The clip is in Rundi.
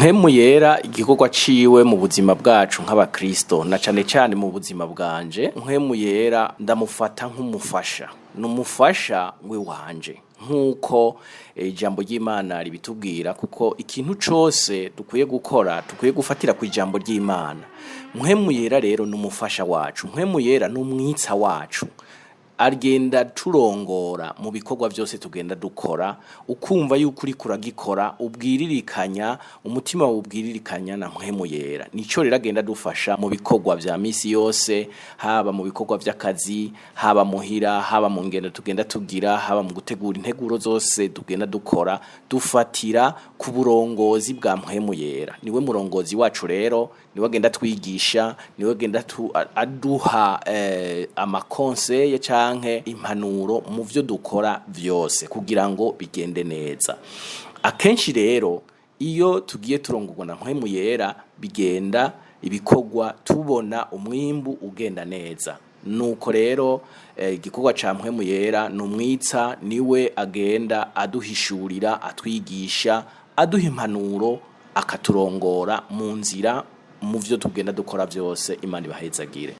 Mpwemu Yera, igikorwa ciwe mu buzima bwacu nk'abakristo, na cane cane mu buzima bwanje, Mpwemu Yera ndamufata nk'umufasha, n'umufasha w'iwanje nk'uko ijambo ry'Imana ribitubwira, kuko ikintu cose dukwiye gukora dukwiye gufatira ku ijambo ry'Imana. Mpwemu Yera rero n'umufasha wacu, Mpwemu Yera n'umwitsa wacu, agenda turongora mu bikorwa byose tugenda dukora. Ukumva yuko uriko uragikora ubwiririkanya umutima wawe, ubwiririkanya na Mpwemu Yera. Nico rero agenda dufasha mu bikorwa vya misi yose, haba mu bikorwa vy'akazi, haba muhira, haba mu ngendo tugenda tugira, haba mu gutegura integuro zose tugenda dukora, dufatira ku burongozi bwa Mpwemu Yera. Niwe murongozi wacu rero, niwe agenda twigisha, niwe agenda aduha ama conseils canke impanuro mu vyo dukora vyose kugira ngo bigende neza. Akenshi rero iyo tugiye turongorwa na Mpwemu Yera, bigenda ibikorwa tubona umwimbu ugenda neza. Nuko rero igikorwa ca Mpwemu Yera ni umwitsa, niwe agenda aduhishurira, atwigisha, aduha impanuro, akaturongora mu nzira mu vyo tugenda dukora vyose. Imana ibahezagire.